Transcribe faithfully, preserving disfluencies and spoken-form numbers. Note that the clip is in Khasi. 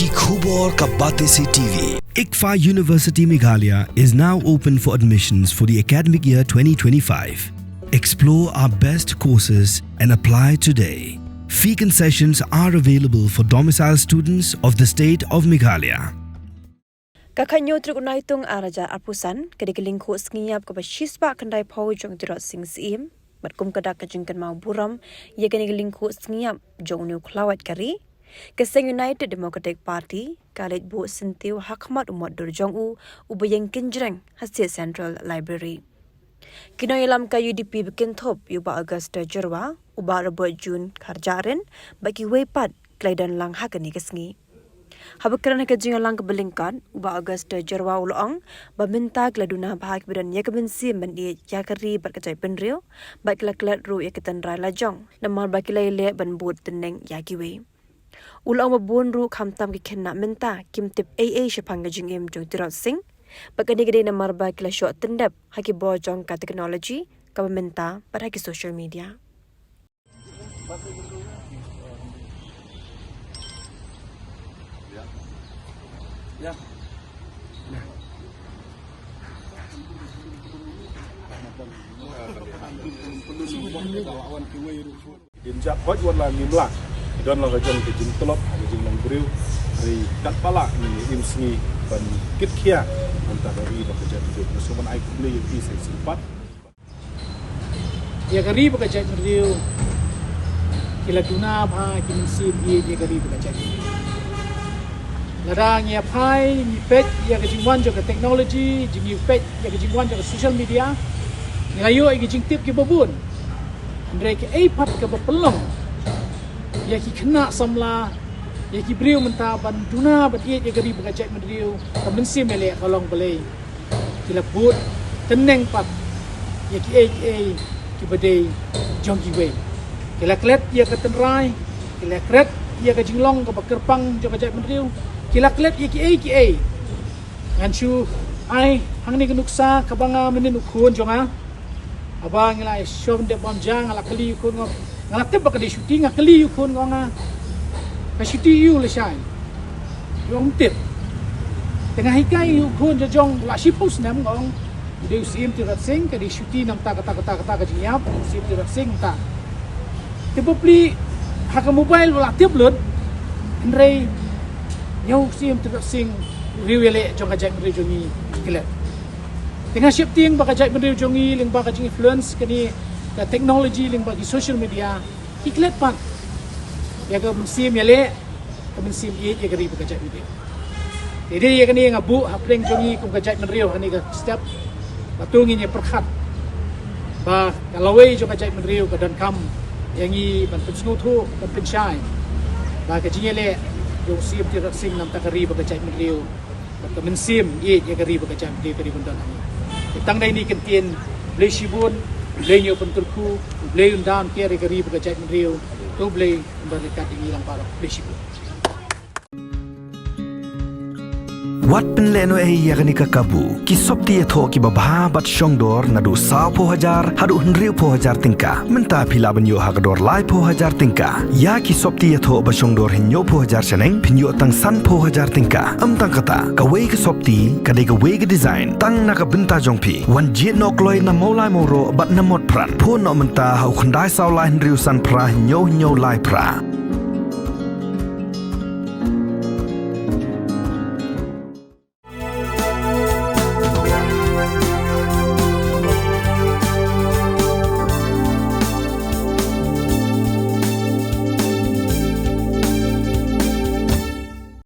Khubor ka Batesi T V. ICFAI University Meghalaya is now open for admissions for the academic year twenty twenty-five. Explore our best courses and apply today. Fee concessions are available for domicile students of the state of Meghalaya. Ka khathynñiew tarik u Naitung ar hajar arphew san, ka dei ka lyngkhuh sngi ïap kaba shispah khyndaiphew jong u Tirot Sing Syiem, bad kum ka dak ka jingkynmaw burom ïa kane ka lyngkhuh sngi ïap jong une u khlawait ka ri, ka seng United Democratic Party ka leit buh syntiew ha khmat u mot dur jong u, uba ïeng kynjreng ha State Central Library. Ki nongïalam ka U D P ba kynthup ïa u Bah Augustus Jyrwa, u Bah Robert June Kharjahrin, bad kiwei pat ki la ïadon lang ha kane ka sngi. Haba kren ha ka jingïalang kaba lyngkot, u Bah Augustus Jyrwa u la ong ba mynta ki la duna bha kiba don ïa ka mynsiem ban ïeit ïa ka ri bad ka jaitbynriew, bad ki la klet ruh ïa ka tynrai lajong namar ba ki la ïaleh ban bud tneng ïa kiwei. U la ong ba bun ruh khamtam ki khynnah mynta kim tip ei ei shaphang ka jingim jong u Tirot Sing, bad kane ka dei namar ba ki la shoh tyndep ha ki bor jong ka technology kaba mynta bad ha ki social media. Dim jap hoi wat la ngim lah. Don la ka jong ka jingtlop, ka jinglong briew. Ri kat pala ni im sngi ban kit khia. Anta ka ri ba ka jait briew. Nasa ban ai khublei ïa phi sa sympat. Ïa ka ri ba ka jait briew. Ki la duna bha ki mynsiem ïa ka ri ba ka jait briew. Lada ngi ïa phai, ngi peit ïa ka jingwan jong ka technology, jing ngi peit ïa ka jingwan jong ka social media. Ngi la ïoh ïa ka jingtip kiba bun. Hynrei kaei pat kaba pynlong ïa ki khynnah samla, ïa ki briew mynta ban duna ban ïeit ïa ka ri ba ka jait briew, ka mynsiem ïaleh ka long balei ki la bud tneng pat ïa kiei kiei kiba dei jong kiwei. Ki la klet ïa ka tynrai, ki la klet ïa ka jinglong kaba kyrpang jong ka jait briew, ki la klet ïa kiei kiei. Ngan shu ai hangne ka nuksa kaba nga mynnin u khun jong nga. Haba ngi la shong dep bam ja, nga la kylli u khun nga. Nga la tip ba ka dei shuti, nga kylli u khun nga, nga. Ka shuti ïa u lashai. Ïa u ym tip. Te nga hikai ïa u khun jong nga la shiphew snem nga ong. Dei u Syiem Tirot Sing, ka dei shuti namar kata kata kata ka jingïap, u Syiem Ïaroh Sing ta. Te bapli ha ka mobile u la tip lut. Hynrei ïa u Syiem Ïaroh Sing, riew ïaleh jong ka jaitbynriew jong ngi klet. Te nga sheptieng ba ka jaitbynriew jong ngi lyngba ka jing influence kane ka technology lyngba ki social media, ki klet pat ïa ka mynsiem ïaleh, ka mynsiem ïeit ïa ka ri bad ka jaitbynriew. Te dei ïa kane nga buh hapdeng jong ngi kum ka jaitbynriew ha kane ka step. Bad to ngin ïa pyrkhat ba ka lawei jong ka jaitbynriew ka donkam ïa ngi ban pynsngewthuh, ban pynshai ba ka jingïaleh jong u Syiem Ïaroh Sing namar ka ri bad ka jaitbynriew, bad ka mynsiem ïeit ïa ka ri bad ka jaitbynriew ka dei ban don hangne. Te tang dei kine ki ktien, Blei shibun, Blei un ïoh pynkyrkhu, Blei un da un ker ïa ka ri bad ka jaitbynriew. To Blei un don ryngkat ïa ngi lang baroh. Blei shibun. Wat pynlehnohei ïa kane ka kabu. Ki sopti ïathoh kiba bha bad shongdor naduh sawphew hajar haduh hynriewphew hajar tyngka. Mynta phi lah ban ïoh ha ka dor laiphew hajar tyngka. Ïa ki sopti ïathoh ba shongdor hynñiewphew hajar shaneng, phin ïoh tang sanphew hajar tyngka. Ym tang kata, kawei ka sopti ka dei kawei ka design, tang na ka bynta jong phi. Wan jied noh kloi na Mawlai Mawroh bad na Motphran. Phone noh mynta ha u khyndai saw lai hynriew san phra hynñiew hynñiew lai phra.